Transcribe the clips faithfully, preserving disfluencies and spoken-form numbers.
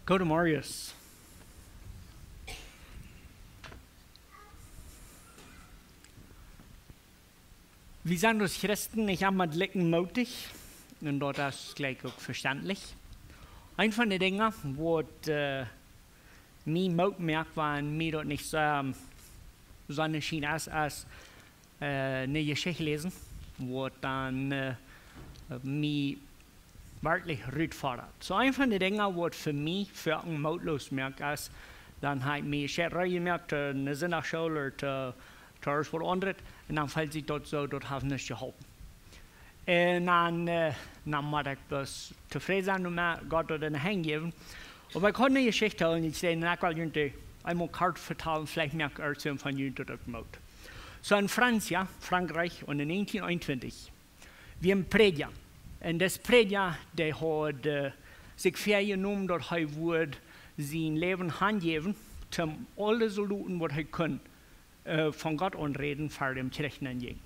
Go to Marius. Wie sent aus Christen nich emma likj mootich, un daut es jlikj uk vestendlich. Eent von de Dinja, waut äh, mie Moot moakt, wan mie daut nich soo, soo scheen es, es äh, ne Jeschicht läsen, waut dan äh, mie werkjlich rutfoddat. Soo eent von de Dinja, waut fa mie foaken mootloos moakt, es, dan hab ekj mie Jeschicht reed jemoakt, äh, ne Sindachschool ooda to, to waut aundret, un dan felt sikj daut soo, daut haft nuscht jeholpen. Un dan, äh, dan mott ekj bloos tofräd sennen un mie Gott daut enne Henj jäwen. Oba ekj haud ne Jeschicht, un ekj säd, na, ekj well junt dee eemol kort vetalen, veleicht moakt irjent eena von junt daut Moot. Soo en Francia, Frankreich, un en 1921 wia een Prädja. Un dis Prädja, dee haud äh, sikj väajenomen, daut hee wudd sien Läwen hanjäwen, toom aule Soldoten, waut hee kunn, äh, von Gott aunräden, ver dee Kjrich nenjinjen.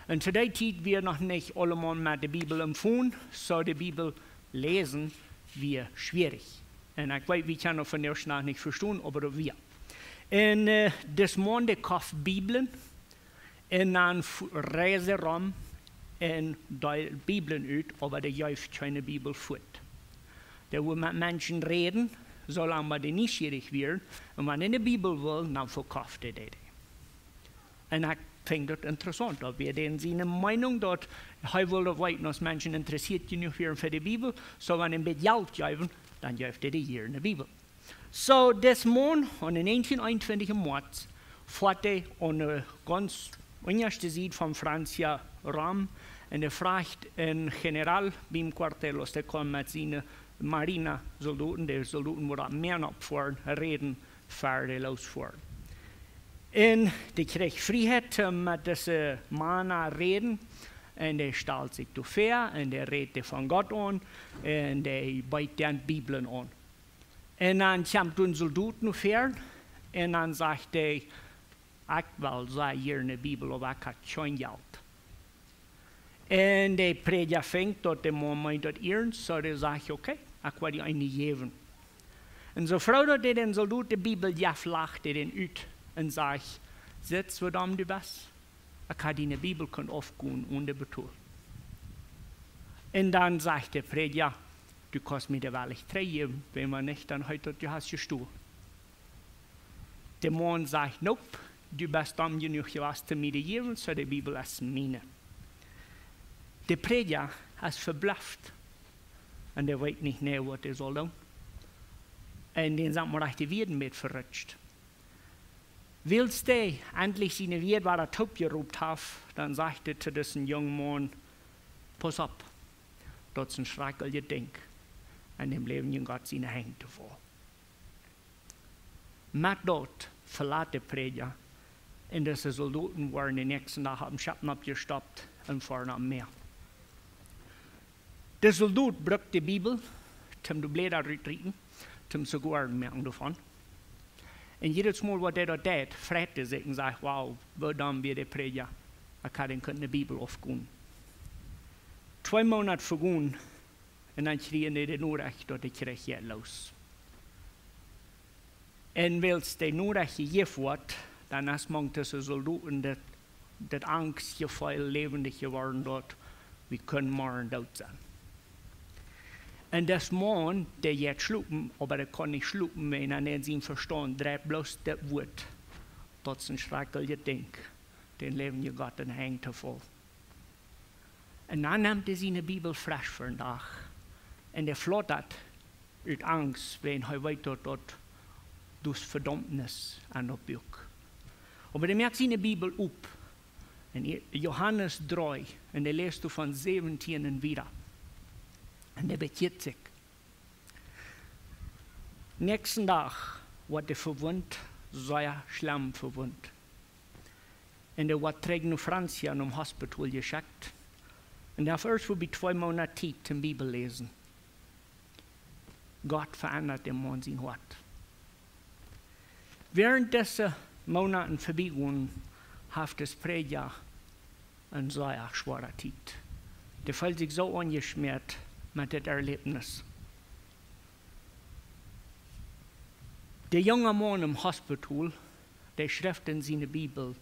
Un to dee Tiet wia noch nich aulemol met de Bibel em Phone, soo de Bibel läsen wia schwierich. Un ekj weet, wie kjennen daut vondoag noch nich vestonen, oba daut wia. Un äh, dis Maun, dee koft Bibeln, un dan fu-, reisd hee rom un deeld Bibeln ut, oba dee jeef kjeene Bibel fuat. Dee wull met Menschen räden, soo lang bat dee nieschierich wieren, un wan hee ne Bibel wull, dan vekoft hee dee. Un ekj funk daut interessaunt, daut wia dän siene Meenunk, daut hee wull weeten, aus Menschen interessieet jenuach wieren fa de Bibel, soo wan hee een bät Jelt jeef, dan jeef hee dee hia ne Bibel. Soo, dis Maun, aun de 1921 em Moaz, foat hee aun de gaunz unjaschte Sied von Francia rom, un hee fruach een General biem Quartel, aus dee kaun met siene Marina Soldoten, de Soldoten, waut opp Mäa oppfoaren, räden, ver dee losfoaren. Un dee kjrieech Frieheit, äh, met dise Mana räden, un dee stald sikj doa väa, un dee räd dee von Gott aun, un dee beet dee Bibeln aun. Un dan kjemt een Soldot no väaren, un dan sajcht hee: "Ekj well sea jiern ne Bibel, oba ekj hab kjeen Jelt." Un de Prädja finjt daut de Maun meent daut iernst, soo dee sajcht: "Okay, ekj woa die eene jäwen." Un soo froag daut dee dän Soldot de Bibel jeft, lacht dee dän ut un sajcht: "Sitst, woo domm du best? Ekj hab diene Bibel kunt aufgonen onen betolen." Un dan sajcht de Prädja: "Du kaust mie dee woll trigj jäwen, wan nich, dan heet daut, du hast jestolen." De Maun sajcht: "Nope, du best domm jenuach jewast, mie dee to jäwen, soo de Bibel es miene." De Prädja es veblufft un dee weet nich mea, waut hee saul doonen. Un dän sent mau de Wieed een bät verutscht. Wiels hee endlich siene Wieed wada toopjeroopt haft, dan sajcht hee to disen jungen Maun: "Pauss opp, daut es een schrakjlichet Dinkj, aun däm läwendjen Gott siene Henj to faulen." Met daut velat de Prädja, un dise Soldoten worden dän näakjsten Dach opp een Schepp oppjestoppt un foaren opp Mäa. De Soldot brukt de Bibel, toom de Bläda rutrieten, toom Zigoaren moaken doavon. Un jiedet Mol, waut hee daut deed, freit hee sikj un sajcht: "Wow, woo domm wia de Prädja, ekj hab dän kunt ne Bibel aufgonen." Twee Moonat vegonen, un dan kjrieech hee de Norecht, daut de Kjrich jeit los. Un wiels de Norecht jejäft woat, dan es mank dise Soldoten daut, daut Angstjefeel läwendich jeworden, daut wie kunnen morjen doot sennen. Un dis Maun, dee jeit schlopen, oba dee kaun nich schlopen, wiels aun sien Vestaunt dreit bloos daut Wuat, daut es een schrakjlichet Dinkj, däm läwendjen Gott siene Henj to faulen. Un dan nemt hee siene Bibel fresch fa dän Dach. Un dee flatat ut Angst, wiels hee weet, daut daut, daut Vedaumnis aun daut Buak. Oba dee moakt siene Bibel op. Un Jo-, Johanes dree, un dee läst doa von säwentieen un wieda. Un dee bekjieet sikj. Näakjsten Dach woat hee vewundt, sea schlemm vewundt. Un hee woat trigj no Francia, nom Hospital jeschekjt. Un hee haft ieescht fa bie twee Moonat Tiet toom Bibel läsen. Gott veendat däm Maun sien Hoat. Wäarent dise Moonaten vebiegonen, haft de Prädja eene sea schwoare Tiet. Dee feelt sikj soo aunjeschmäat met dit Erläwnis. De junge Maun em Hospital, dee schrift en siene Bibel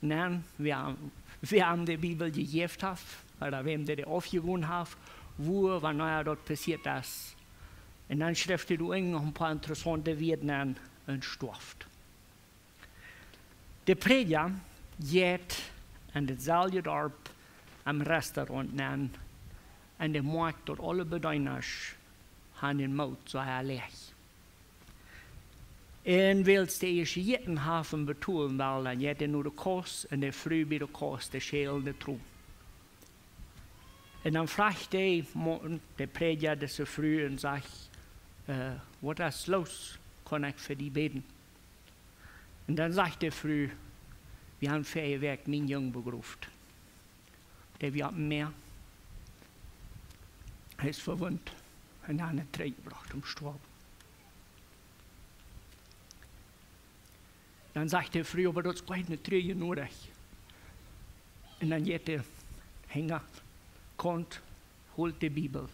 nenn, wäa, wäa am de Bibel jejäft haft, ooda wäm dee, dee aufjegonen haft, wua, wanea daut passieet es. Un dan schrift hee doa noch een poa interessaunte Wieed nenn un stoaft. De Prädja jeit en daut selwje Darp em Restaurant nenn un dee moakt daut aule Bedeenasch han dän Moot sea läach. Un wiels dee ieescht jejäten haft un betolen well, dan jeit hee no de Kast un de Fru bie de Kast, dee schält de Trom. Un dan frajcht de Maun, de Prädja, dise Fru un sajcht: "Eh, waut es loos? Kaun ekj fa die bäden?" Un dan sajcht de Fru: "Wie han väaje Wäakj mienen Jung begroft. Dee wia oppem Mäa. Hee es vewundt un dan trigj jebrocht om stoawen." Dan sajcht de Fru: "Oba daut es goa nich trigj jenoodich." Un dan jeit dee hinja, komt, holt de Bibel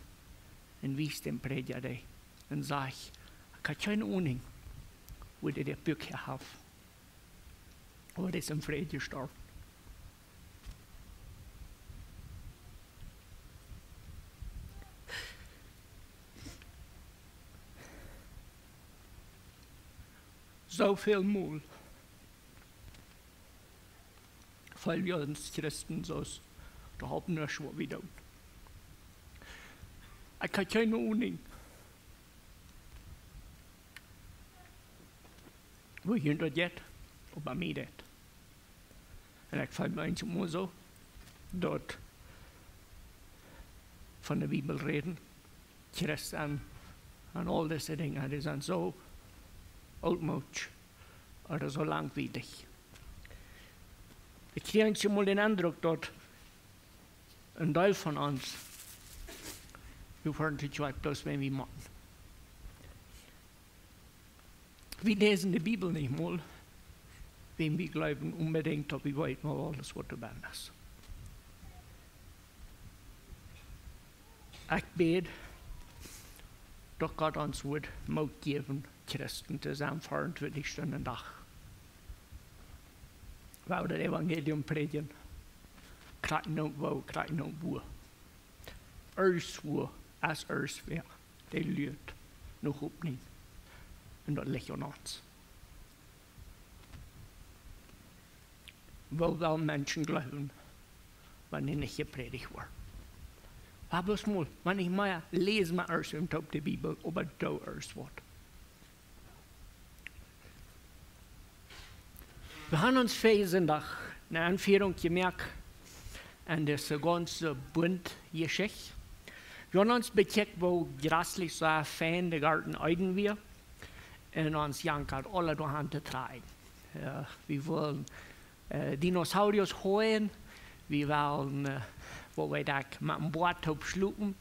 un wiest däm Prädja dee un sajcht: "Ekj hab kjeene Aununk, wua dee daut Buak häa haft. Oba dee es em Fräd jestorwen." Soo väl mol feelen wie ons Christen soo aus de Haupt nuscht waut wie doonen. Ekj hab kjeene Aununk, woo junt daut jeit, oba mie daut. Un ekj feel mie eenjemol soo, daut von de Bibel räden, Christen un aul dise Dinja, dee sent soo ooltmoodsch ooda soo langwielig. Ekj kjrieech eenjemol dän Endruck, daut een Deel von ons, wie foaren to Kjoakj bloos wan wie motten. Wie läsen de Bibel nich mol, wan wie jleewen onbedinjt, daut wie weeten, waut aules waut doa bennen es. Ekj bäd, daut Gott ons woat Moot jäwen, Christen to sennen, veeauntwintich Stunden Dach. Woo daut Evangelium prädjen, krakjt no woo, krakjt no wua. Irjentwua es irjentwäa, dee luat no Hopninj. Un daut licht aun ons. Woo well Menschen jleewen, wan dee nich jeprädicht woaren? Oba bloos mol, wan ekj mea läs, mea irjent opp de Bibel, oba doo irjent waut. Wie haben ons väajen Sindach eene Enfierunk jemoakt aun dise gaunze Buntjeschicht. Wie haben ons bekjikjt, woo jreslich soo fein de Goaden Eden wia. Un ons jankat aules doahan to trakjen. Jo, wie wullen, eh, Dinosaurier haben. Wie wullen, eh, woo weet ekj, met een Boat opp schlopen.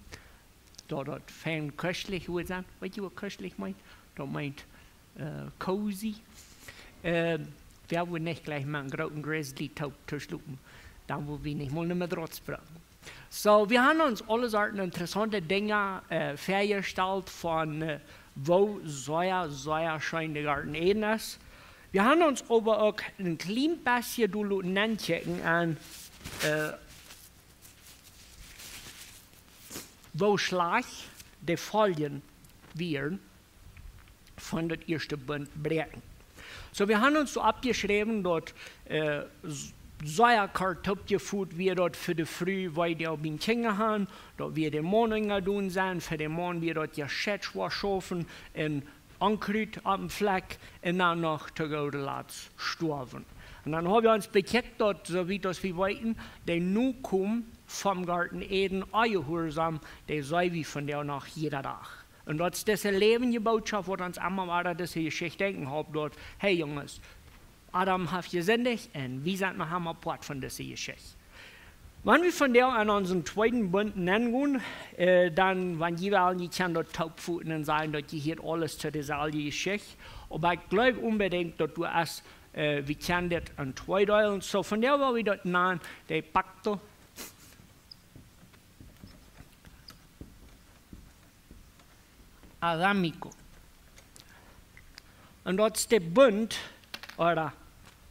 Daut daut fein kuschlich wudd sennen. Weet jie, waut kuschlich meent? Daut meent, eh, cozy. Eh, wie wudden nich jlikj met een grooten Grizzly toop to schlopen. Dan wudd wie nich mol ne Matrauz brucken. Soo, wie haben ons aule Sorten interessaunte Dinja, eh, väajestalt von, eh, woo sea, sea scheen de Goaden Eden es. Wie haben ons oba uk een kjlien bät doa loten ankjikjen aun, eh, woo schlajcht de Foljen wieren von daut ieeschte Bunt bräakjen. Soo, wie haben ons soo oppjeschräwen, daut, eh, s-, sea kort toopjefot wia daut fa de Fru, woo dee aul bie Kjinja han, daut wia de Maun unjadon sennen, fa de Maun wia daut jo schwoa schaufen un Onkrut opp dän Flakj un dan noch to goode Latst stoawen. Un dan haben wie ons bekjikjt, daut, soo wiet aus wie weeten, de Nokomen vom Goaden Eden, onjehuarsom, dee seenen wie vondoag noch jieda Dach. Un daut es dise läwendje Bootschoft, waut ons emma wada dise Jeschicht denkjen halpt, daut, hey Junges, Adam haft jesindicht un wie sent noch emma Poat von dise Jeschicht. Wan wie vondoag aun onsen tweeden Bunt nengonen, eh, dan, wan jie wellen, jie kjennen daut toopfoten un sajen, daut jie hia aules to deeselwje Jeschicht. Oba ekj jleew onbedinjt, daut du hast, eh, wie kjennen dit en twee deelen. Soo, vondoag well wie daut nanen, de Pacto Adámico. Un daut es de Bunt, ooda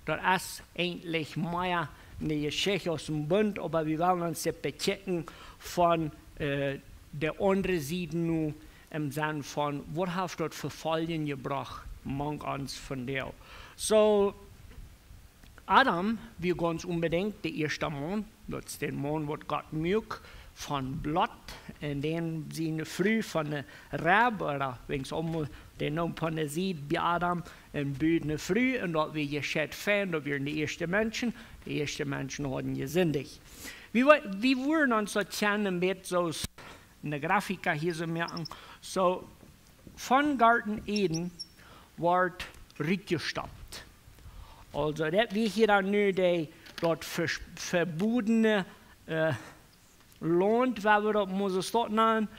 daut es eejentlich mea ne Jeschicht aus een Bunt, oba wie wellen ons dit bekjikjen von äh, de aundre Sied nu, em Senn von, waut haft daut Vefoljen jebrocht mank ons vondoag? Soo, Adam wia gaunz onbedinjt de ieeschta Maun, daut es de Maun, waut Gott muak von Blott, un dan siene Fru von de Reb, ooda wiels aulmol de Nomen von de Sied bie Adam, un bud ne Fru, un daut wia jescheit fein, daut wieren de ieeschte Menschen, de ieeschte Menschen hauden jesindicht. Wie, wie wudden ons daut kjennen met soo aus ne Grafika hia soo moaken. Soo, von Garten Eden wort rutjestoppt. Aulsoo, daut wia hia dan nu de, daut ver-, vebodne äh, Launt, woo wie daut Moses daut nanen.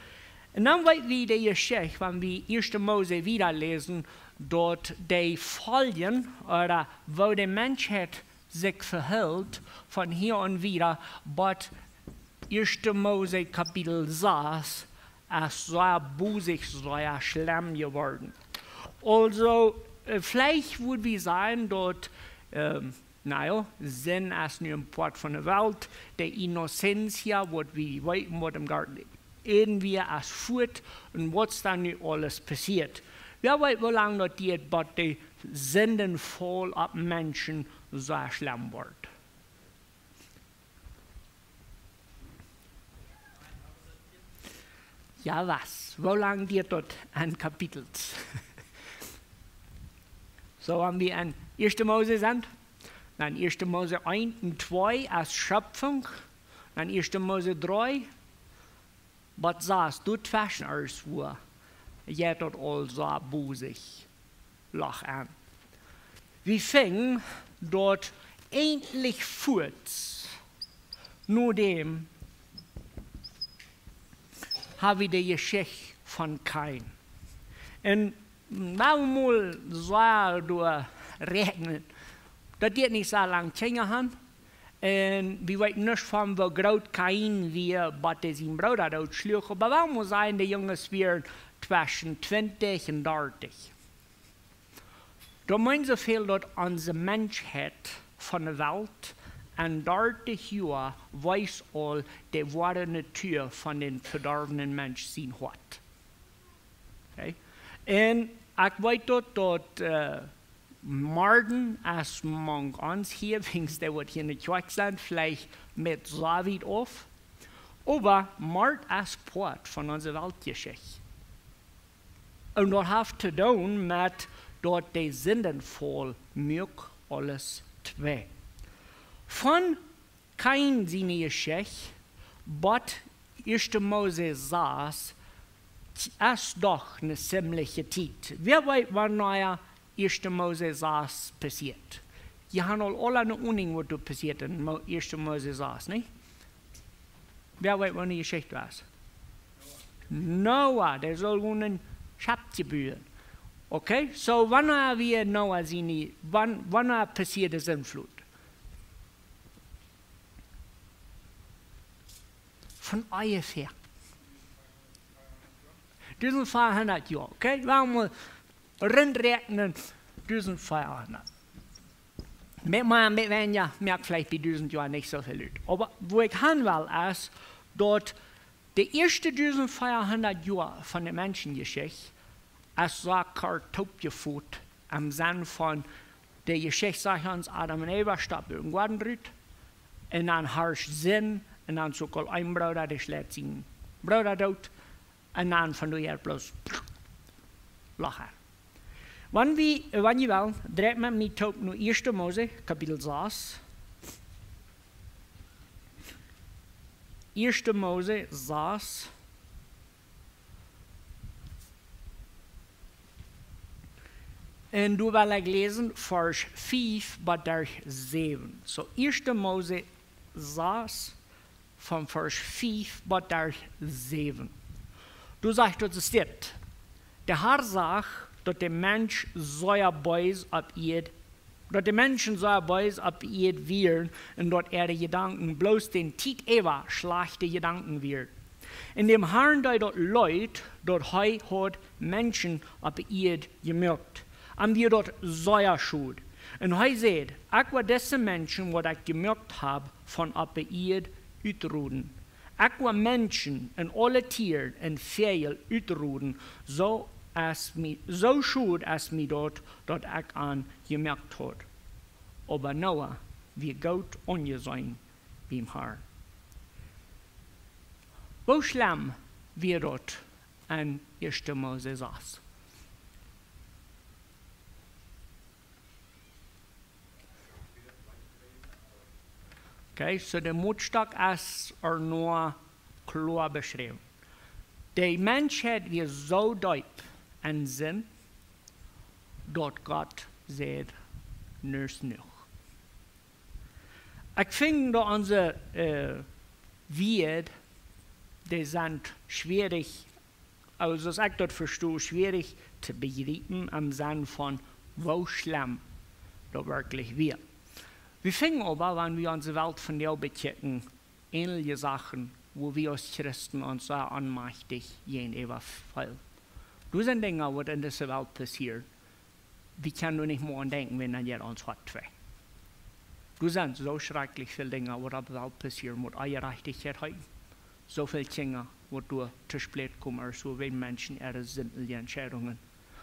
Un dan weet wie de Jeschicht, wan wie ieeschte Mose wieda läsen, daut de Foljen, ooda woo de Menschheit sikj vehilt von hia aun wieda, bat ieeschte Mose Kapitel sas, es sea bosich, sea schlemm jeworden. Aulsoo, äh, veleicht wudd wie sajen, daut ähm, na jo, Sind es nu een Poat von de Welt, de Innocencia, waut wie weeten, waut em Garten Eden wia, es fuat, un waut es dan nu aules passieet. Wäa weet, woo lang daut diat, bat de Sindenfaul opp Menschen soo schlemm wort. Jo, waut? Woo lang diat daut en Kapitels? Soo, wan wie en ieeschte Mose sent, dan ieeschte Mose eent un twee aus Schöpfunk, dan ieeschte Mose dree, waut sajcht, doa tweschen es wua, jeit daut aul soo bosich lach aun. Wie finjen daut eejentlich fuaz no däm ha wie de Jeschicht von Kain. Un wan wie mol soo doa räakjnen, daut dee nich soo lang Kjinja hauden, un wie weeten nich von woo groot Kain wia, bat hee sienen Brooda doot schluach, oba wan wie sajen, de Junges wieren tweschen twintich un dartich. Daut meent soo väl, daut onse Menschheit von de Welt en dartich Joa wees aul de woare Natua von dän vedorwnen Mensch sien Hoat. Okay? Un ekj weet daut, daut äh, Morden es mank ons hia, wiels dee waut hia enne Kjoakj sent, veleicht met soo wiet auf. Oba Mord es Poat von onse Weltjeschicht. Un daut haft to doonen met daut de Sindenfaul muak aules twei. Von Kain siene Jeschicht, bat ieeschte Mose sas, es doch ne ziemliche Tiet. Wäa weet, wanea ieeschte Mose sas passieet? Jie haben aul aula ne Aununk, waut doa passieet en Mo-, ieeschte Mose sas, nich? Wäa weet, wanea de Jeschicht wia? Noah, dee sull wonen Schepp buen. Okay, soo wanea wia Noah siene, wan-, wanea passieed de Sintflut? Von onjefäa dusent fiefhundat Joa, okay? Wie motten räakjnen, dusent fiefhundat. Met mea, met weinja, moakt veleicht bie dusent Joa nich soo väl ut. Oba wua ekj han well es, daut de ieeschte dusent fiefhundat Joa von de Menschenjeschicht es soo kort toopjefot, em Senn von de Jeschicht sajcht ons, Adam un Eva stoppen ut dän Goaden rut, un dan harscht Sind, un dan sull een Brooda, dee schleit sienen Brooda doot, un dan von doa ut bloos lachen. Wan wie, wan jie wellen, dreit met mie toop no ieeschte Mose, Kapitel sas. Ieeschte Mose sas. Un doa well ekj läsen, Varsch fief bat Varsch säwen. Soo, ieeschte Mose sas, von Varsch fief bat Varsch säwen. Doa sajcht daut, es dit: De Herr sach, daut de Mensch sea bees opp Ieed, daut de Menschen sea bees opp Ieed wieren, un daut äare Jedanken bloos de Tiet äwa schlajchte Jedanken wieren. Un däm Herrn deed daut leet, daut hee haud Menschen opp Ieed jemoakt. Am wia daut sea schod. Un hee säd: "Ekj woa dise Menschen, waut ekj jemoakt hab, von opp de Ieed utroden. Ekj woa Menschen un aule Tieren un Väajel utroden, soo es mie, soo schod es mie daut, daut ekj an jemoakt haud." Oba Noah wia goot aunjeseenen biem Harn. Woo schlemm wia daut en Ieeschte Mose sas? Okay, so de Motstock es ea noch kloa beschräwen. De Menschheit wia soo deep en Sind, daut Gott säd: "Nu es jenuach." Ekj finj daut onse, äh, Wieed, dee sent schwierich, aulsoo aus ekj daut vesto, schwierich to bejriepen em Senn von woo schlemm daut werkjlich wia. Wie finjen oba, wan wie onse Welt vondoag bekjikjen, eenje Sachen, wua wie aus Christen ons sea onmajchtich jäajenäwa feelen. Doa sent Dinja, waut en dise Welt passieren, wie kjennen doa nich mea aun denkjen, wan dan jeit ons Hoat twei. Doa sent soo schrakjlich väl Dinja, waut opp de Welt passieren, waut Onjerajchtichkjeit heeten. Soo väl Kjinja, waut doa to spät komen, ooda soo väl Menschen äare sindje Entscheidungen.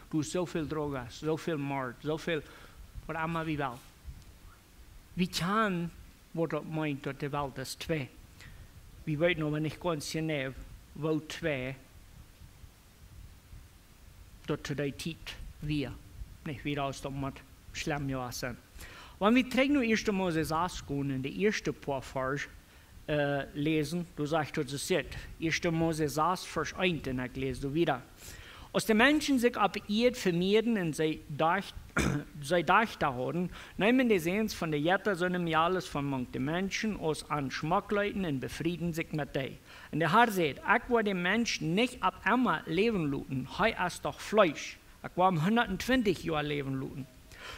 Doa es soo väl Drogas, soo väl Mord, soo väl, waut emma wie wellen. Wie kjennen, waut daut meent, daut de Welt es twei. Wie weeten oba nich gaunz jeneiw, woo twei daut to dee Tiet wia. Nich, wia daut mott schlemm jewast sennen. Wan wie trigj no Ieeschte Mose sas gonen un de ieeschte poa Varsch, äh, läsen, doa sajcht daut soo: Ieeschte Mose sas, Varsch eent, un ekj läs doa wieda. Aus de Menschen sikj opp de Ieed vemieeden un see Dajch-, see Dajchta hauden, neemen de Säns von de Jetta soone Mejales von mank de Menschen aus an schmock leeten un befrieden sikj met dee. Un de Har säd: "Ekj woa dän Mensch nich opp emma läwen loten, hee es doch Fleesch. Ekj woa am hundat un twintich Joa läwen loten."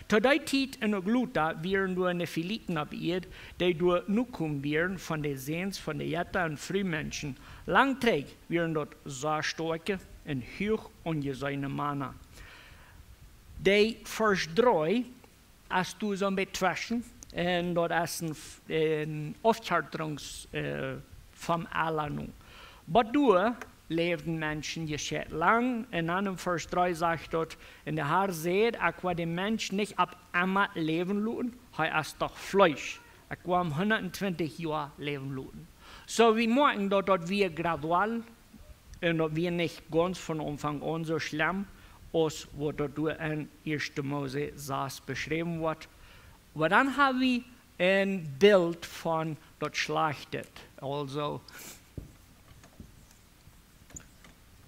To dee Tiet un uk lota wieren doa Nefiliten opp Ieed, dee doa Nokomen wieren von de Säns von de Jetta un Frumenschen. Lang trigj wieren daut sea stoakje un huach aunjeseene Mana. De Varsch dree es doa soo een bät tweschen, un daut es een, een Aufkjartunk, äh, vom Ella nu. Bat doa läwden Menschen jescheit lang, un dan en Varsch dree sajcht daut: "Un de Har säd: Ekj woa dän Mensch nich opp emma läwen loten, hee es doch Fleesch. Ekj woa am hundat un twintich Joa läwen loten." Soo, wie moakjen daut, daut wia gradual, un daut wia nich gaunz von Aunfank aun soo schlemm, aus waut daut doa en Ieeschte Mose sas beschräwen woat. Oba dan hab wie een Bilt von daut Schlajchte. Aulsoo,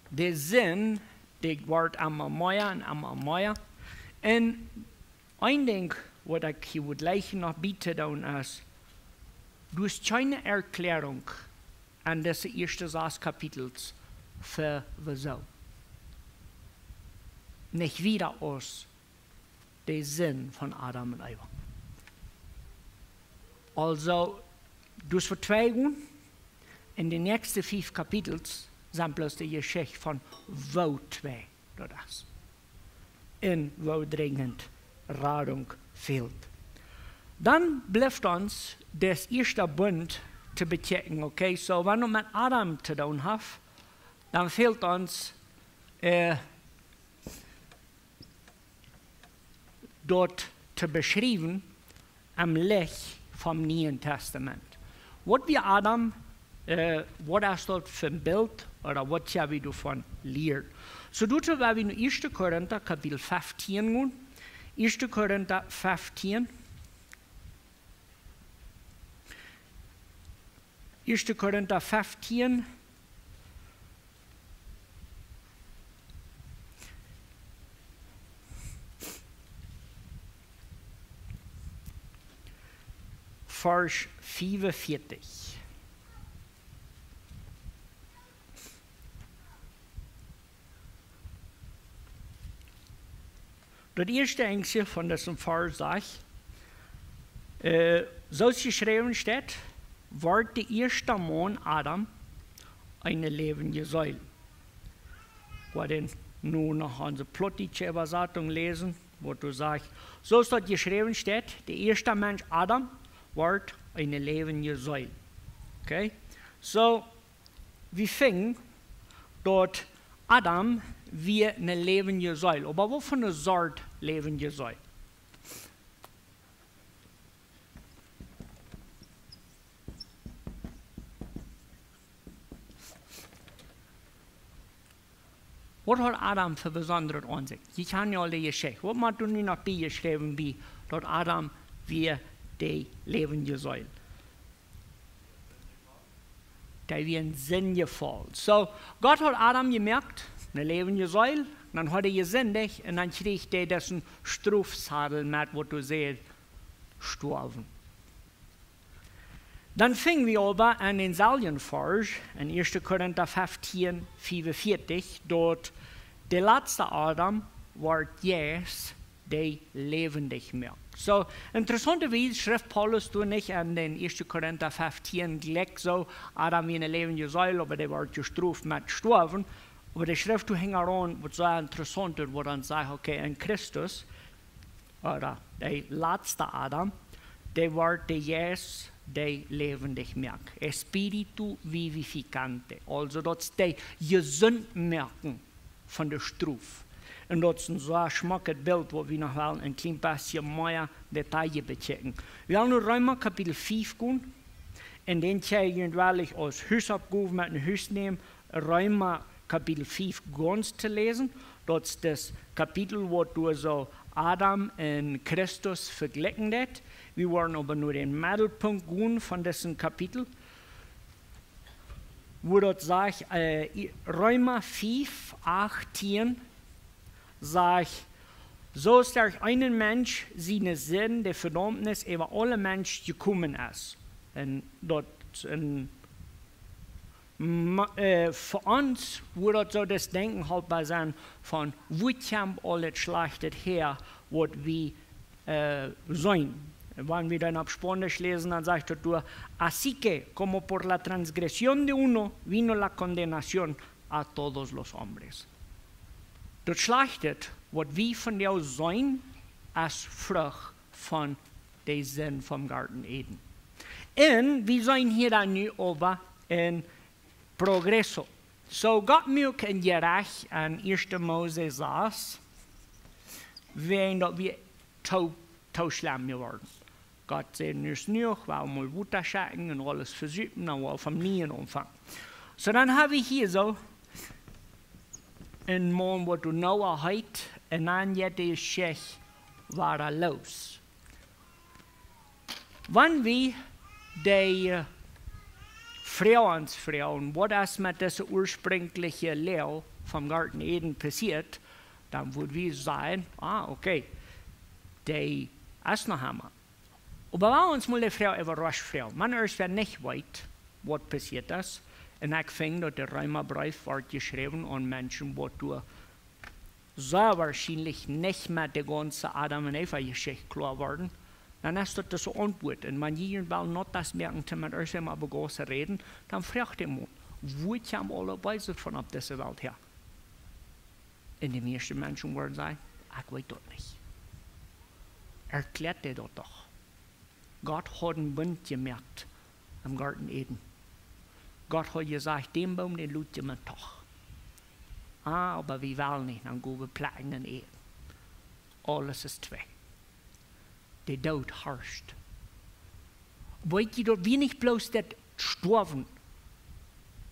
de Sind, dee woat emma mea un emma mea. Un een Dinkj, waut ekj hia wudd jleichen noch bie to doonen, es, doa es kjeene Erkjläarunk en dise ieeschte sas Kapitels fa woosoo. Nich wieda aus de Sind von Adam un Eva. Aulsoo, doa es fa twee gonen, en de näakjste fief Kapitels sent bloos de Jeschicht von woo twei daut es. Un woo drinjent Radunk fält. Dan blift ons daut ieeschte Bunt to bekjikjen. Okay, soo, wan wie met Adam to doonen haben, dan fält ons, äh, daut to beschriewen em Licht vom Nieen Tastament. Waut wia Adam, äh, waut es daut fa een Bilt, ooda waut kjenn wie doavon lieren? Soo, doatoo woa wie no Ieeschte Korinta Kapitel feftieen gonen. Ieeschte Korinta feftieen. Ieeschte Korinta feftieen, Varsch fiefunvieetich. Daut ieeschte Enjstje von disen Varsch sajcht, äh, soo aus jeschräwen steit, wort de ieeschta Maun Adam eene läwendje Seel. Ekj woa dän nu no onse plautdietsche Äwasatunk läsen. Waut doa sajcht, soo aus daut jeschräwen steit, de ieeschta Mensch Adam wort eene läwendje Seel. Okay? Soo, wie finjen daut Adam wia eene läwendje Seel. Oba waut fa eene Sort läwendje Seel? Waut haud Adam fa besondret aun sikj? Jie kjanen jo aul de Jeschicht. Waut mott doa nu noch biejeschräwen bie daut Adam wia de läwendje Seel? Dee wia en Sind jefollen. Soo, Gott haud Adam jemoakt, eene läwendje Seel, dan haud hee jesindicht un dan kjrieech hee disen Strofsadel met, waut doa sajcht, stoawen. Dan finj wie oba en dän selwjen Varsch, en ieeschte Korinta feftieen, fiefunvieetich, daut de latsta Adam wort Jeist, dee läwendich moakt. Soo, interessaunte Wies schrift Paulus doa nich en dän ieeschte Korinta feftieen jlikj soo, Adam wia eene läwendje Seel, oba dee wort jestroft met stoawen. Oba dee schrift doa hinjaraun, waut soo interessaunt es, wua daut sajcht, okay, en Christus, ooda de latsta Adam, dee wort de Jeist, dee läwendich moakt. Espíritu vivificante. Aulsoo, daut es de jesunt moaken von de Strof. Un daut es een sea schmocket Bilt, waut wie noch wellen een kjlien bät mea Detail bekjikjen. Wie wellen nu Reema Kapitel fief gonen. Un dän kjenn jie werkjlich aus Husoppgow met no Hus nämen, Reema Kapitel fief gaunz to läsen. Daut es daut Kapitel, waut doa soo Adam un Christus vejlikjen deit. Wie woaren oba nu dän Meddelpunkt gonen von dit Kapitel, wua daut sajcht, äh, Reema fief, acht, tieen, sajcht, soo aus derch eenen Mensch siene Sind de Vedaumnis äwa aule Menschen jekomen es. Un daut, un, ma-, äh, fa ons wudd daut soo daut Denkjen haltboa sennen von, wua kjemt aul daut Schlajchte häa, waut wie, äh, seenen. Wan wie dan opp Spaunisch läsen, dan sajcht daut doa, así que, como por la transgresión de uno vino la condenación a todos los hombres. Daut Schlajchte, waut wie von dee seenen, es Frucht von de Sind vom Goaden Eden. Un wie seenen hia dan nu äwa en progreso. Soo, Gott muak een Jerecht en ieeschte Mose sas, wäajen daut wie too, too schlemm jeworden. Gott säd, nu es jenuach, wie haben mol Wota schekjen un aules vesupen, dan woa wie von nieen aunfangen. Soo, dan hab wie hia soo een Maun, waut doa Noah heet, un dan jeit de Jeschicht wada loos. Wan wie de, äh, Froag ons froagen, waut es met dise uasprinjliche Läw vom Goaden Eden passieet, dan wudd wie sajen, ah, okay, dee es noch emma. Oba wan wie ons mol de Froag äwarascht froagen, wan irjentwäa nich weet, waut passieet es, un ekj finj, daut de Reemabreef wort jeschräwen aun Menschen, waut doa sea woarschienlich nich met de gaunze Adam un Eva Jeschicht kloa worden, dan es daut dise Auntwuat. Un wan jie wellen Notas moaken, to met irjentwäm opp de Gauss räden, dan froagt dän Maun, wua kjemt aul daut Beeset von opp dise Welt häa? Un de mieeschte Menschen woaren sajen, ekj weet daut nich. Erkjläat dee daut doch. Gott haud een Bunt jemoakt em Goaden Eden. Gott haud jesajcht, dän Boom, dän lot jie mie doch. Ah, oba wie wellen nich, dan go wie plekjen un äten. Aules es twei. De Doot harscht. Weet jie daut, wie nich bloos daut Stoawen.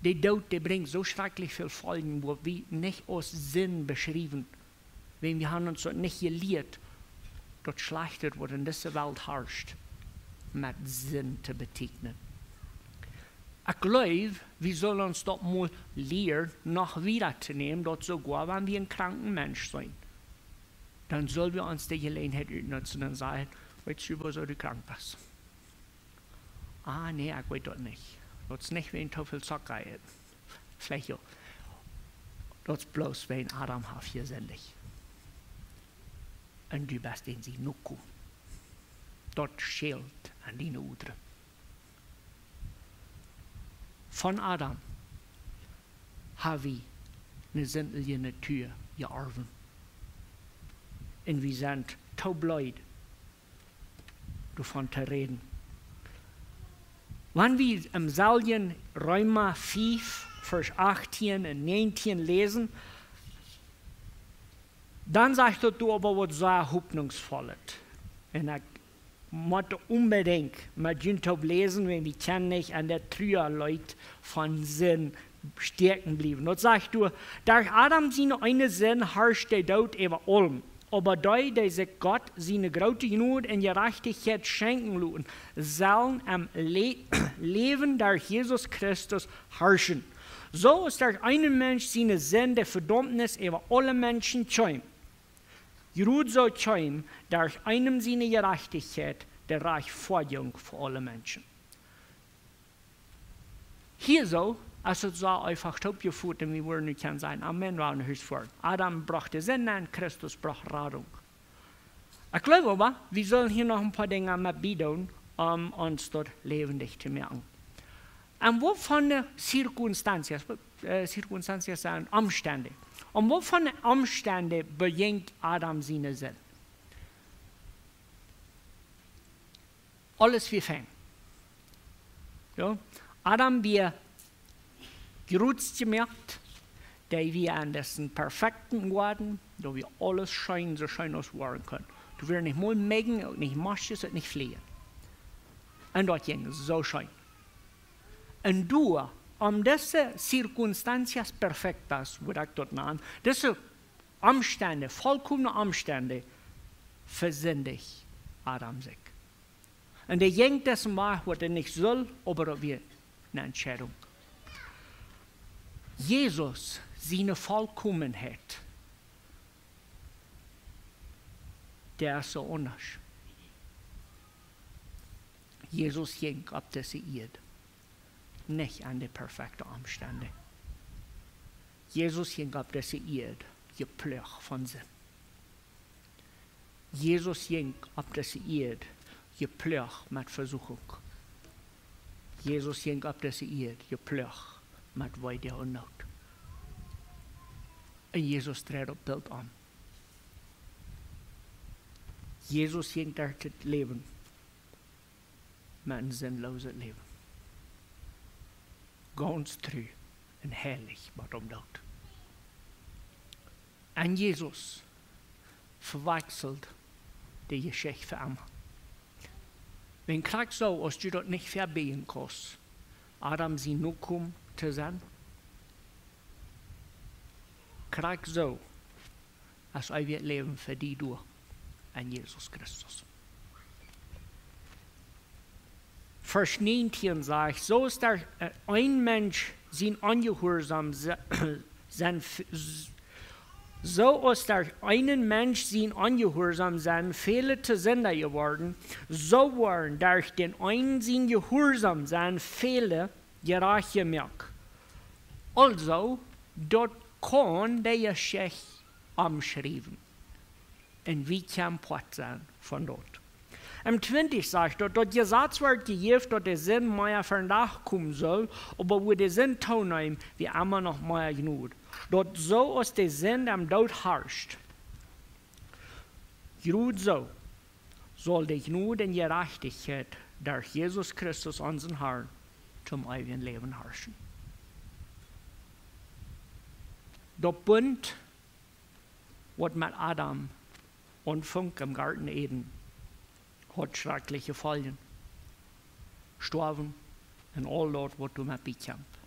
De Doot, dee brinjt soo schrakjlich väl Foljen, waut wie nich aus Sind beschriewen. Wan wie haben ons daut nich jelieet, daut Schlajchte, waut en dise Welt harscht, met Sind to betieekjnen. Ekj jleew, wie sellen ons daut mol lieren, noch wieda to nämen, daut soogoa, wan wie een kranken Mensch seenen, dan sell wie ons de Jeläajenheit utnutzen un sajen, weetst du, wuarom du krank best? Ah, nä, ekj weet daut nich. Daut es nich wäajen too väl Zocka äten. Veleicht jo. Daut es bloos wäajen Adam haft jesindicht. Un du best en sien Nokomen. Daut schält aun diene Uaren. Von Adam hab wie eene sindje Natua jeorwen. Un wie sent too bleed doavon to räden. Wan wie em selwjen Reema fief, Varsch achtieen un näajentieen läsen, dan sajcht daut doa oba waut sea Hopninjsvollet. Un ekj mott onbedinjt met junt toop läsen, wan wie kjennen nich aun daut Trualeet von Sind stäakjen bliewen. Daut sajcht doa: Derch Adam siene eene Sind harscht de Doot äwa aulem. Oba dee, dee sikj Gott siene groote Jnod un Jerajchtichkjeit schenkjen loten, sellen em Lä-, Läwen derch Jesus Christus harschen. Soo aus derch eenen Mensch siene Sind de Vedaumnis äwa aule Menschen kjeem, jrod soo kjeem derch eenem siene Jerajchtichkjeit de Rajchtfoadjunk fa aule Menschen. Hia soo, aus et soo eefach toopjefot, un wie wudden nu kjennen sajen: Amen, wie haben Hus vor. Adam brocht de Sind aun, Christus brocht Radunk. Ekj jleew oba, wie sellen hia noch een poa Dinja met biedoonen, om ons daut läwendich to moaken. Un waut fa circunstancias, äh, circunstancias sent Omstend. Un waut fa Omstend bejinj Adam siene Sind? Aules wia fein. Jo? Adam wia jrod jemoakt, dee wia aun disen perfekten Goaden, doa wia aules scheen, soo scheen aus woaren kunn. Doa wieren nich mol Mejen, uk nich Moskes, uk nich Fleajen. Un daut jinkj soo scheen. Un doa, om dise circunstancias perfectas, woo ekj daut nan, dise Omstend, volkomne Omstend, vesindicht Adam sikj. Un dee jinkj disen Wajch, waut hee nich sull, oba daut wia eene Entscheidunk. Jesus siene Volkomenheit, dee es soo aundasch. Jesus jinkj opp dise Ieed nich aun de perfekte Omstend. Jesus jinkj opp dise Ieed jeploacht von Sind. Jesus jinkj opp dise Ieed jeploacht met Vesuchunk. Jesus jinkj opp dise Ieed jeploacht met Wee un Noot. Un Jesus dreid daut Bilt om. Jesus jinkj derch daut Läwen met een sinlooset Läwen. Gaunz tru un heilich bat aum Doot. Un Jesus vewakjselt de Jeschicht fa emma. Wan krakjt soo, aus du daut nich vebiejen kaust, Adam sien Nokomen to sennen, krakjt soo es eewjet Läwen fa die doa en Jesus Christus. Varsch näajentieen sajcht: Soo aus derch, äh, een Mensch sien Onjehuarsaum se-, sennen f-, s-, soo aus derch eenen Mensch sien Onjehuarsaum sennen väle to Sinda jeworden, soo woaren derch dän eenen sien Jehuarsaum sennen väle jerajcht jemoakt. Aulsoo, daut kaun de Jeschicht omschriewen. Un wie kjennen Poat sennen von daut. Em twintich sajcht daut, daut Jesaz wort jejäft, daut de Sind mea vondoag komen sull, oba woo de Sind tooneem, wia emma noch mea Jnod. Daut soo aus de Sind em Doot harscht, jrod soo saul de Jnod un Jerajchtichkjeit derch Jesus Christus, onsen Harn, toom eewjen Läwen harschen. Daut Bunt, waut met Adam aunfunk em Goaden Eden, haud schrakjliche Foljen. Stoawen un aul daut, waut doamet bikjemt.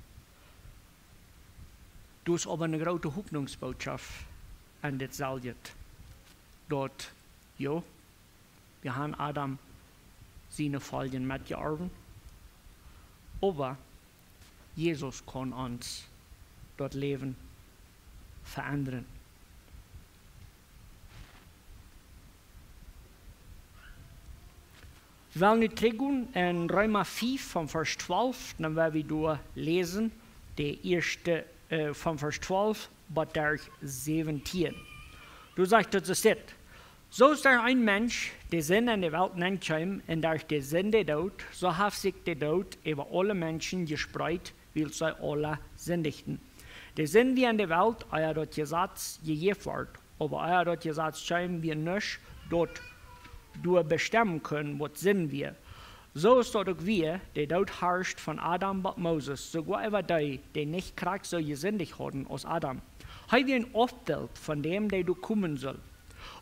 Daut es oba eene groote Hopninjsbootschoft en dit selwje. Daut, jo, wie haben Adam siene Foljen metjeorwen, oba Jesus kaun ons daut Läwen veendren. Wie wellen nu trigjgonen en Reema fief von Varsch twalf, dan woa wie doa läsen, de ieeschte, äh, von Varsch twalf bat derch säwentieen. Doa sajcht daut soo dit: Soo aus derch een Mensch de Sind en de Welt nenkjeem un derch de Sind de Doot, soo haft sikj de Doot äwa aule Menschen jespreet, wiels see aula sindichten. De Sind wia en de Welt, ea daut Jesaz jejäft wort, Oba ea daut Jesaz kjeem, wia nuscht, daut doa bestemmen kunn, waut Sind wia. Soo es daut uk wia, de Doot harscht von Adam bat Moses, soogoa äwa dee, dee nich krakjt soo jesindicht hauden aus Adam. Hee wia een Aufbilt von däm, dee doa komen sull.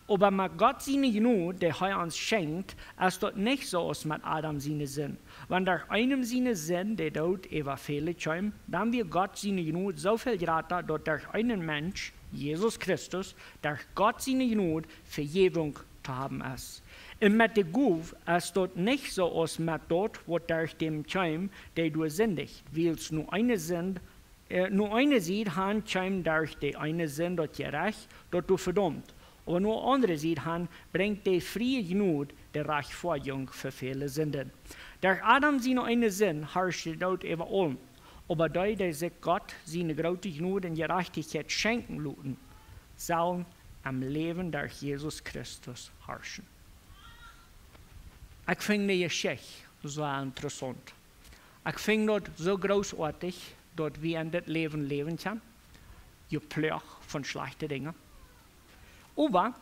Oba met Gott siene Jnod, dee hee ons schenkjt, es daut nich soo aus met Adam siene Sind. Wan derch eenem siene Sind de Doot äwa väle kjeem, dan wia Gott siene Jnod soo väl jrata, daut derch eenen Mensch, Jesus Christus, derch Gott siene Jnod Vejäwunk to haben es. Un met de Gow es daut nich soo aus met daut, waut derch däm kjeem, dee doa sindicht, wiels no eene Sind, äh, no eene Sied han kjeem derch de eene Sind daut Jerecht, daut doa vedaumt. Oba no aundre Sied han brinjt de frie Jnod de Rajchtfoadjunk fa väle Sinden. Derch Adam siene eene Sind harscht de Doot äwa aulem. Oba dee, dee sikj Gott siene groote Jnod un Jerajchtichkjeit schenkjen loten, sellen em Läwen derch Jesus Christus harschen. Ekj finj de Jeschicht soo interessaunt. Ekj finj daut soo grootoatich, daut wie en dit Läwen läwen kjennen, jeploacht von schlajchte Dinja. Oba,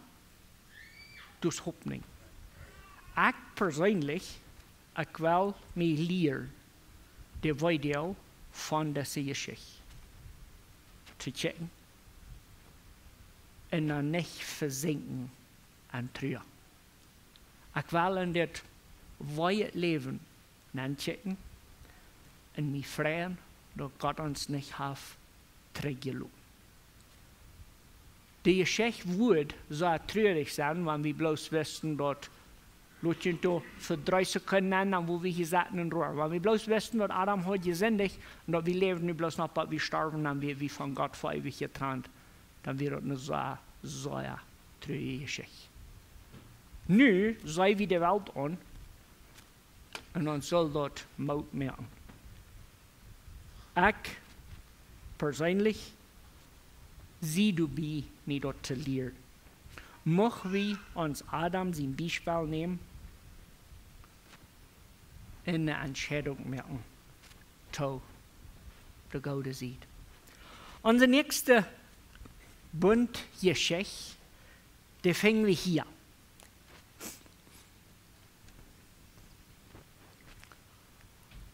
daut es Hopninj. Ekj perseenlich, ekj well mie lieren, de Weedoag von dise Jeschicht to kjikjen un dan nich vesinkjen en Trua. Ekj well en dit weeje Läwen nenkjikjen un mie freien, daut Gott ons nich haft trigjjeloten. De Jeschicht wudd soo trurich sennen, wan wie bloos wisten, daut Lot junt doa fa dree Sekunden aun, dan wua wie hia saten un roaren. Wan wie bloos wisten, daut Adam haud jesindicht un daut wie läwden nu bloos noch, bat wie storwen, dan wia wie von Gott fa eewich jetrant. Dan wia daut eene sea, sea trurje Jeschicht. Nu seenen wie de Welt aun un ons saul daut Moot moaken. Ekj perseenlich sie doabie, mie daut to lieren. Mucht wie ons Adam sien Biespel nämen un eene Entscheidunk moaken to de goode Sied. Onse näakjste Buntjeschicht, dee finj wie hia.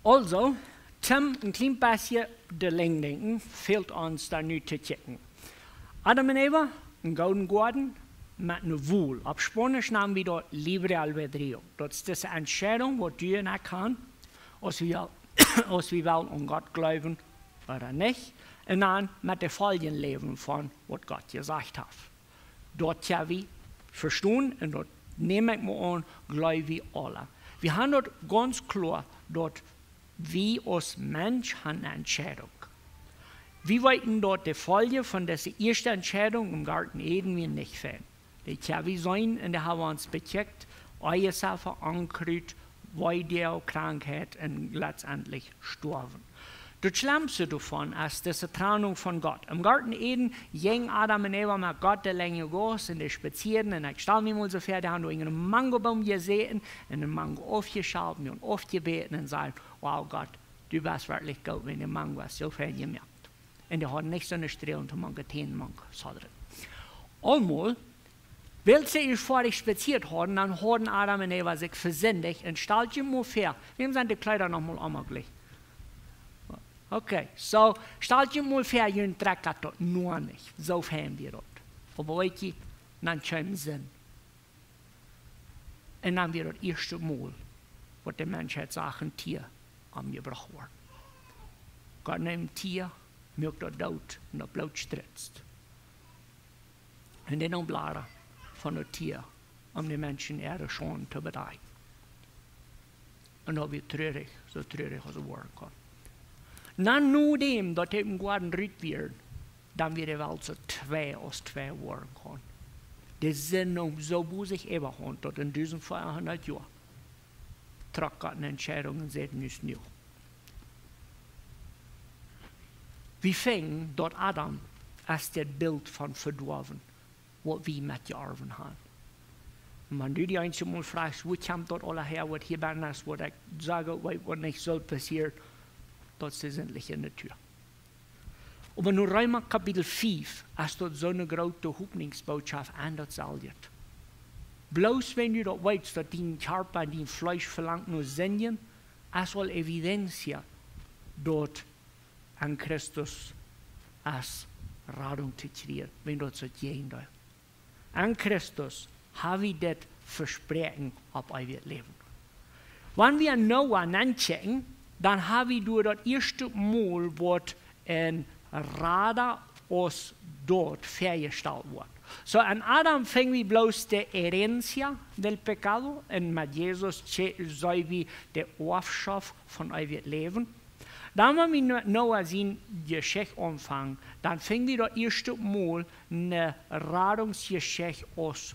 Aulsoo, toom een kjlien bät de Lenj denkjen, fält ons doa nu to kjikjen. Adam un Eva, een gooden Goaden met eene Wol. Opp Spaunisch nanen wie daut libre albedrío. Daut es dise Entscheidunk, waut du un ekj han, aus wie, aus wie wellen aun Gott jleewen ooda nich, un dan met de Foljen läwen von waut Gott jesajcht haft. Daut ha wie vestonen un daut näm ekj mau aun, jleew wie aula. Wie han daut gaunz kloa, daut wie aus Mensch han eene Entscheidunk. Wie weeten, daut de Foljen von dise ieeschte Entscheidunk em Goaden Eden wia nich fein. Dee ha wie jeseenen un dee ha wie ons bekjikjt, Ehe, Onkrut, Weedoag, Krankheit un letztendlich stoawen. Daut schlemste doavon es dise Trennunk von Gott. Em Goaden Eden jinjen Adam un Eva met Gott de Lenj goos un dee spazieeden un ekj stal mie mol soo väa, dee han doa unja eenen Mangoboom jesäten un dän Mango aufjeschält un aufjebäten un säden: "Wow, Gott, du best werkjlich goot, wiels de Mango es soo fein jemoakt." Un dee hauden nich soone Strälen to manke Tänen mank saddren. Aulmol, wiels see ieescht foadich spazieet hauden, dan hauden Adam un Eva sikj vesindicht un stalt junt mol väa, wäm sent de Kjleeda noch mol emma jlikj? Okay, soo, stalt junt mol väa, junt trakjt daut noch nich. Soo fein wia daut. Oba weet jie, dan kjeem Sind. Un dan wia daut ieeschte Mol, waut de Menschheit sach een Tia omjebrocht wort. Gott neem een Tia, muak daut doot un daut Bloot stritst. Un dan neem Blada von daut Tia, om de Menschen äare Schaund to bedeakjen. Un daut wia trurich, soo trurich aus et woaren kunn. Na, no däm daut dee em Goaden rut wieren, dan wia de Welt soo twei aus twei woaren kunn. De Sind neem soo bosich äwahaunt, daut en dusend vierhundat Joa trock Gott eene Entscheidunk un säd: "Nu es jenuach." Wie finjen daut Adam es daut Bilt von vedoawen, waut wie metjeorwen han. Un wan du die eemol froagst, wua kjemt daut aula häa, waut hia bennen es, waut ekj saj, waut, waut nich saul passieren, daut es de sindliche Natua. Oba nu Reema Kapitel fief, aus daut soone groote Hopninjsbootschoft aun daut seljet. Bloos wan du daut weetst, daut dien Kjarpa, dien Fleesch velangt no Sinden, es aul Evidentia, daut en Christus es Radunk to kjrieen, wan daut soo jeen deit. En Christus ha wie dit Vespräakjen opp eewjet Läwen. Wan wie Noah nenn kjikjen, dan ha wie doa daut ieeschte Mol waut een Rada aus doot väajestalt woat. Soo, en Adam finj wie bloos de herencia del pecado, un met Jesus kje-, see wie de Oafschoft von eewjet Läwen. Dan, wan wie No-, Noah siene Jeschicht aunfangen, dan finj wie daut ieeschte Mol ne Radungsjeschicht aus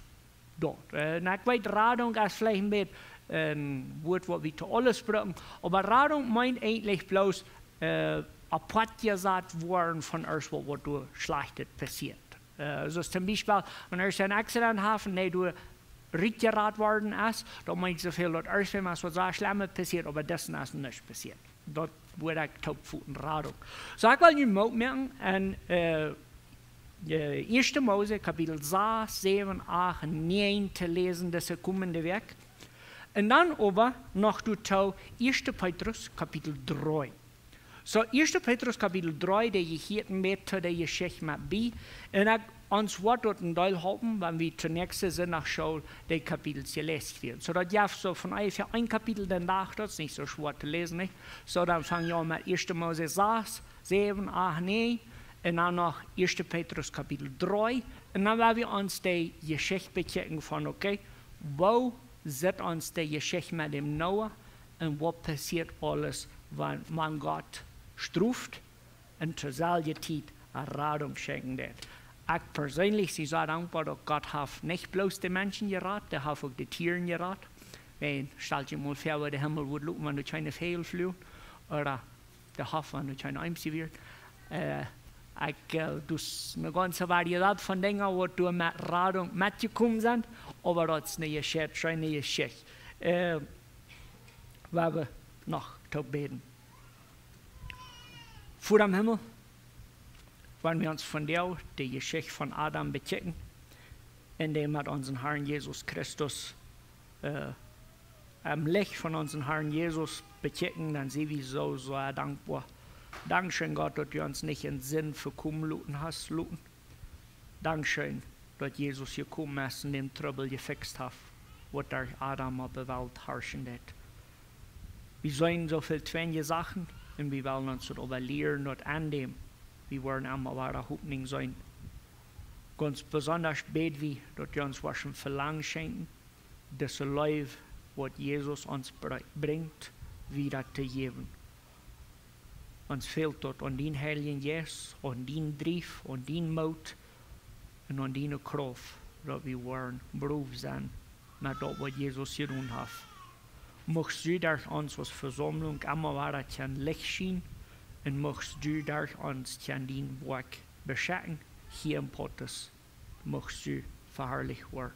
doot. Äh, na, ekj weet, Radunk es veleicht een bät een Wuat, waut wie to aules brucken, oba Radunk meent eejentlich bloos, äh, apoat jesat woaren von irjent waut, waut doa Schlajchtet passieet. Äh, soo aus toom Biespel, wan irjent een Accident haft, nä, doa rutjerat worden es, daut meent soo väl, daut irjent waut soo Schlemmet passieet, oba daut es nuscht passieet. Daut woat uk toop foten Radunk. Soo, ekj well junt Moot moaken un, äh, äh, ieeschte Mose, Kapitel sas, säwen, acht un näajen to läsen dise komende Wäakj. Un dan oba noch doatoo ieeschte Petrus, Kapitel dree. Soo, ieeschte Petrus, Kapitel dree, dee jehieet met to de Jeschicht met bie. Un ekj, ons woat daut een Deel halpen, wan wie toom näakjsten Sindach School de Kapitels jeläst kjrieen. Soo daut jeft soo von onjefäa een Kapitel dän Dach, daut es nich soo schwoa to läsen, nich? Soo, dan fang wie aun met ieeschte Mose sas, säwen, acht, näajen, un dan noch ieeschte Petrus Kapitel dree. Un dan woa wie ons de Jeschicht bekjikjen von, okay, woo sitt ons de Jeschicht met däm Noah un waut passieet aules, wan, wan Gott stroft un to selwje Tiet Radunk schenkjen deit. Ekj perseenlich sie soo dankboa, daut Gott haft nich bloos de Menschen jerat, dee haft uk de Tieren jerat. Wan, stalt junt mol väa, woo de Himmel wudd loopen, wan doa kjeene Väajel fluagen, ooda de Hoff, wan doa kjeene Eems wieren. Äh, ekj, äh, daut es ne gaunze Variedat von Dinja, waut doa met Radunk metjekomen sent, oba daut es ne Jeschicht, scheene Jeschicht. Äh, wie woaren noch toop bäden. Voda em Himmel, wan wie ons vondoag de Jeschicht von Adam bekjikjen, un dee met onsen Harn Jesus Christus, äh, em Licht von onsen Harn Jesus bekjikjen, dan sie wie soo, soo dankboa. Dankscheen, Gott, daut du ons nich en Sind vekomen loten hast, loten. Dankscheen, daut Jesus jekomen es un dän Trubbel jefixt haft, waut derch Adam opp de Welt harschen deit. Wie seenen soo väl twinje Sachen, un wie wellen ons daut äwalieren, daut aun däm wie woaren emma wada Hopninj seenen. Gaunz besondasch bäd wie, daut du ons woascht een Velangen schenkjen, dise Leew, waut Jesus ons bre-, brinjt, wieda to jäwen. Ons fält daut aun dien Heiljen Jeist, aun dien Drift, aun dien Moot un aun diene Krauft, daut wie woaren brow sennen met daut, waut Jesus jedonen haft. Muchst du derch ons aus Vesaumlunk emma wada kjennen Licht schienen, un muchst du derch ons kjennen dien Woakj beschekjen, hia em Pottes, muchst du veharlicht woaren.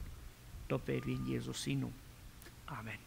Daut bäd wie en Jesus sienen Nomen. Amen.